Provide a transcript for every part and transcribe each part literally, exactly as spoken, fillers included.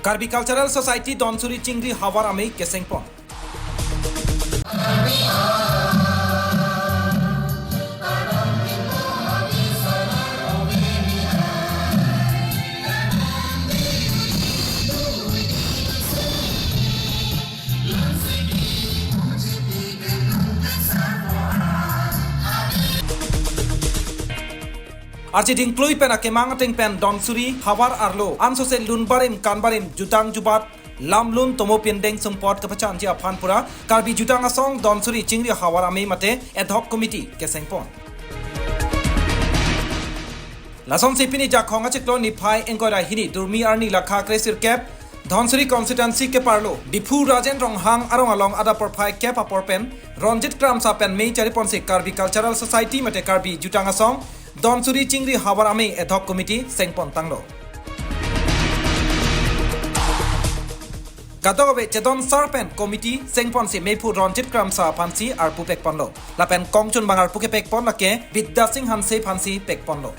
Karbi Cultural Society Donsuri Chingri Havar Amei kesengpon. Archiding klui pen akemang ateng pen Donsuri Havar arlo ansose lun barim kan barim jutang jubat lamlun tomo pindeng sumpot kapachanji aphan pura Karbi Jutang Asong Donsuri Chingri Havar Amei mate ad hoc committee kesengpon. Lasonsi pini Jakhong achiklo niphai ingkoi ra hini durmi arni lakha kresirkep Donsuri constituency keparlo Diphu Rajen Ronghang arong along adap porphai kep apor pen Ronjit Kramsa pen mei chariponsi Karbi Cultural Society mate Karbi Jutang Asong Donsuri Chingri Havar Amei ad hoc committee sengpon tanglo. Kadokave chedon sar pen committee sengponsi meiphu Ronjit Kramsa aphansi arpu pekponlo. Lapen kongchunbang arpu kepekpon lake Bidya Sing Hanse aphansi pekponlo.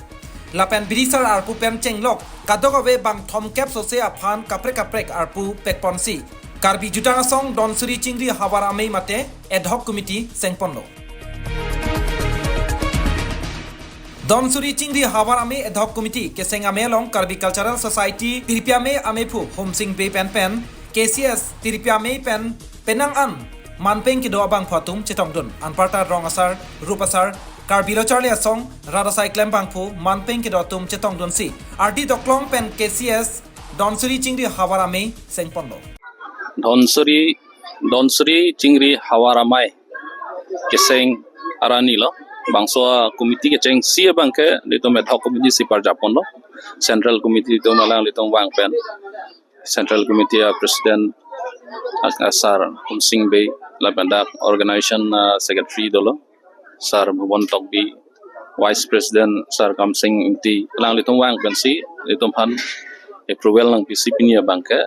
Lapen bidisar arpu pen chenglok kadokave bang thomkep sose aphan kaprek kaprek arpu pekponsi Karbi Jutang Asong Donsuri Chingri Havar Amei mate ad hoc committee sengponlo. Donsuri Chingri Havar Amei ad hoc committee keseng amei along Karbi Cultural Society Tirpi Amei ameiphu Homsing Bey pen pen K C S Tirpi Amei pen penang an manpeng kedo abangphu atum chetongdun. Anparta rong asar, rup asar, Karbi Lo Charli Asong, rat asai klembangphu manpeng kedo atum chetongdunsi ardi doklong pen K C S Donsuri Chingri Havar Amei sengponlo. Donsuri, Donsuri Chingri Havar Amei keseng arni lo. Bangso committee kechengsi abangke nelitum ad hoc committee si parjapponlo. Central committee atum alanglitum vang pen Central Committee a President a, a Sir Homsing Bey, lapen dak Organization a Secretary dolo Sir Bhuban Tokbi, Vice President Sir Kamsing Ingti, alanglitum vang pensi nelitum aphan approval nangpisi pini abangke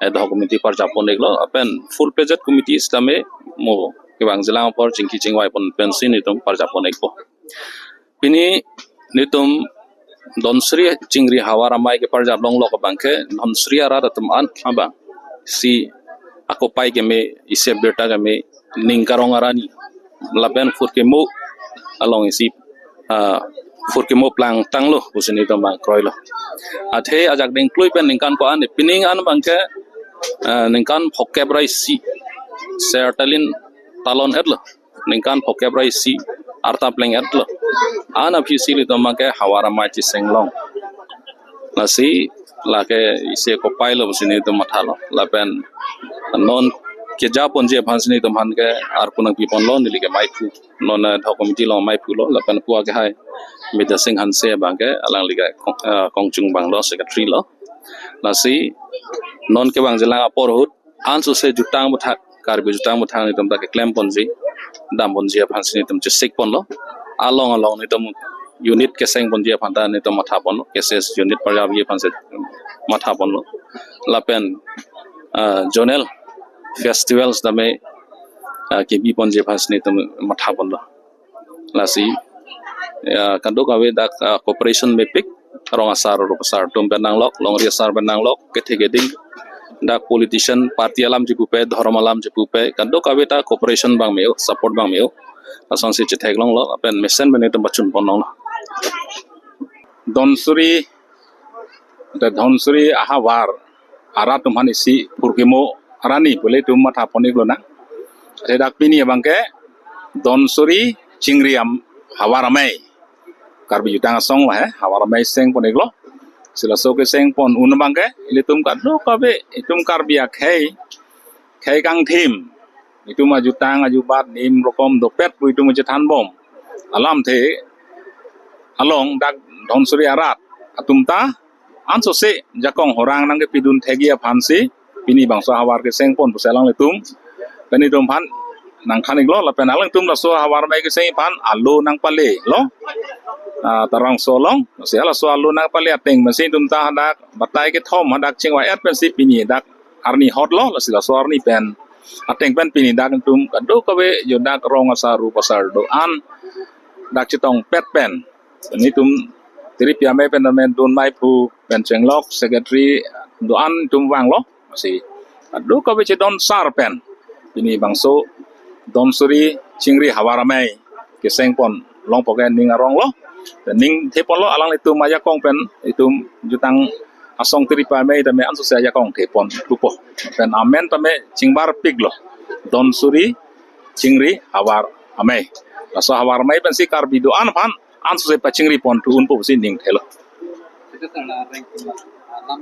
ad hoc committee parjapon-iklo, lapen full fledged committee sitame mo kevang jilang apor chingki chingvaipon pensi nelitum parjapon-ikpo. Pini nelitum Donsuri Chingri Havar Amei keparjap longlok abangke Donsuri arat atum an abang si akopai keme, isi abirta keme, ning karong arni lapen phurkimo along isi, ah, phurkimo plangtanglo pusi nelitum abang kroilo. Athe ajak dengklui pen ningkan ko-an, pining an abangke, ah, ningkan phokep ra isi ser talin talon-etlo. Ningkan phokep ra isi arta pleng-etlo. An aphi si nelitum abangke Havar Amei chesenglong. Lasi lake isi akopailo pusi nelitum mathalo. Lapen non kejaponji aphansi nelitum aphan ke arpu nangpiponlo, neli ke meiphu. Non ad hoc committee along meiphulo, lapen pu akehai Bidya Sing Hanse abangke alangli ke kong, eh, kongchungbanglo, secretary lo. Lasi non kevang jilang apor ahut ansose jutang aputhak, Karbi jutang aputhak nelitum ta keklemponji, damponji aphansi nelitum chesikponlo. Along along nelitum unit kesengponji aphan ta nelitum mathaponlo, K C S unit parjapji aphansi mathaponlo. Lapen, ah, zonal festivals tame, ah, kebiponji aphansi nelitum mathaponlo. Lasi, ya, kadokave dak, ah, cooperation mepik, rong asar, rup asar atum pen nanglok, longri asar pen nanglok, kethe keding, dak politician, party alam chepupe, dhorom alam chepupe, kadokave ta cooperation abang me-o, support abang me-o. Lasonsi chetheklonglo, lapen mesen pen nelitum pachunponlonglo. Donsuri, the Donsuri ahavar arat atum aphan isi phurkimo arni pule nelitum mathapon-iklonang. Athe dak pini abangke Donsuri Chingri Am-, Havar Amei, Karbi Jutang Asong lo he, Havar Amei sengpon-iklo. Si laso kesengpon un abangke ilitum kadokave itum Karbi akhei, khei kangthim, itum ajutang ajubat nim rokom dopet pu itum chethanbom. Alamthe along dak Donsuri arat atum ta ansose jakong horang nangkepidun thekji aphansi pini bangso ahavar kesengpon pusi alanglitum pen itum aphan nangthan-iklo, lapen alangtum laso Havar Amei keseng aphan alo nangpalelo. Ah, Tarangso along, si laso alo nangpale ateng pensi itum ta hadak batai kethom hadak chingvai-et pensi pini dak arni hotlo, lasi laso arni pen ateng pen pini dak itum kadokave jo dak rong asar rup asar do-an dak chetongpet pen nelitum Tiripi amei pen tame Dunmai Phu pen chenglok secretary do-an atum vanglo. Lasi adu kave chedon sar pen pini bangso Donsuri Chingri havar amei keseng pon longpo ke ning aronglo. Ning theponlo alanglitum ajakong pen itum jutang asong Tiripi amei tame ansose ajakong thepon thupo. Pen amen tame chingbarpiklo, Donsuri Chingri havar amei. Laso havar amei pensi Karbi do-an aphan ansose pachingri pon thu unpo pusi ning thelo. Itu salah rank alam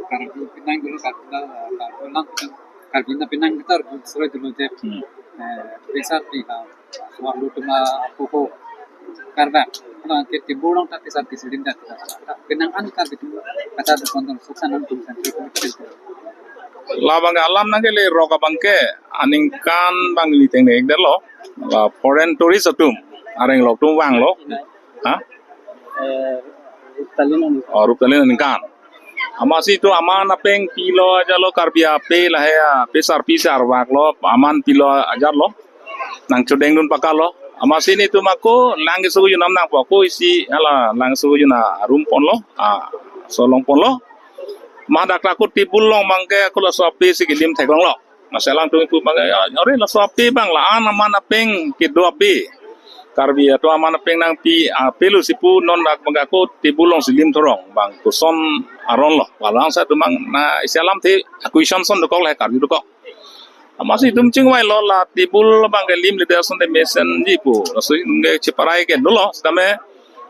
Karbi penang dulu, Karbi la, Karbi alam penang, Karbi na penang kita harus sesuai dulu je. Hmm. Eh, bisa di ha, suar lu cuma pupu Karbi. Kalau angkit di burung tapi saat di sini dah tidak. Penang an Karbi itu kata ada kontrol suksan an tum santri. Labang alam nangkele rok abangke aningkan bang neli tengne-ikdetlo. La foreign tourist atum areng lok atum vanglo. Ha? Eh, Ruptalin an. Oh, Ruptalin aningkan. Amatsi itum aman apeng pilo ajatlo, Karbi ape lahei ape sarpi sarvaklo, aman pilo ajatlo. Nangchodengdun pakalo. Amatsi nelitum ako lang keso kejun nangpo, ako isi hala lang keso kejun arum ponlo. Ah, so longponlo. Ma dak ako table along abangke ako laso ape si kelim theklonglo. Lasi alangtum ipu abangke, ya, ore laso ape abang la-an aman apeng kedo ape. Karbi atum aman apeng nangpi ape lo si pu, non dak abangke ako table along si lim thurong abang koson aron lo. Walang sa atum abang na isi alamthe a-question son dokok lahei Karbi dokok. Amatsi itum chingvailo, la table abangke limledet asonte mesenji pu. Laso itum ke cheparai ke dolo, sitame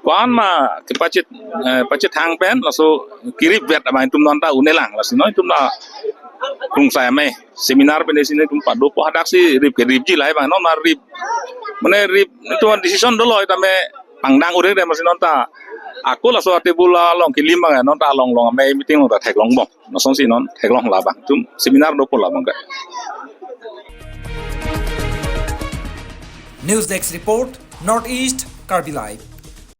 ko-an ma kepachit, eh, pachethang pen laso keripvet abang itum non ta un-elang. Lasi non itum la krungsai amei seminar pen isi nelitum padopo, hadak si rip ke ripji lahei abang, non ma rip. Mane rip itum decision dolo, sitame pangdang uring de, amatsi non ta ako laso table along kelim abang, non ta along along amei meeting along ta theklongbom. Lasonsi non theklong labang. Itum seminar dopo labang ke. News Desk Report, North East Karbi Live.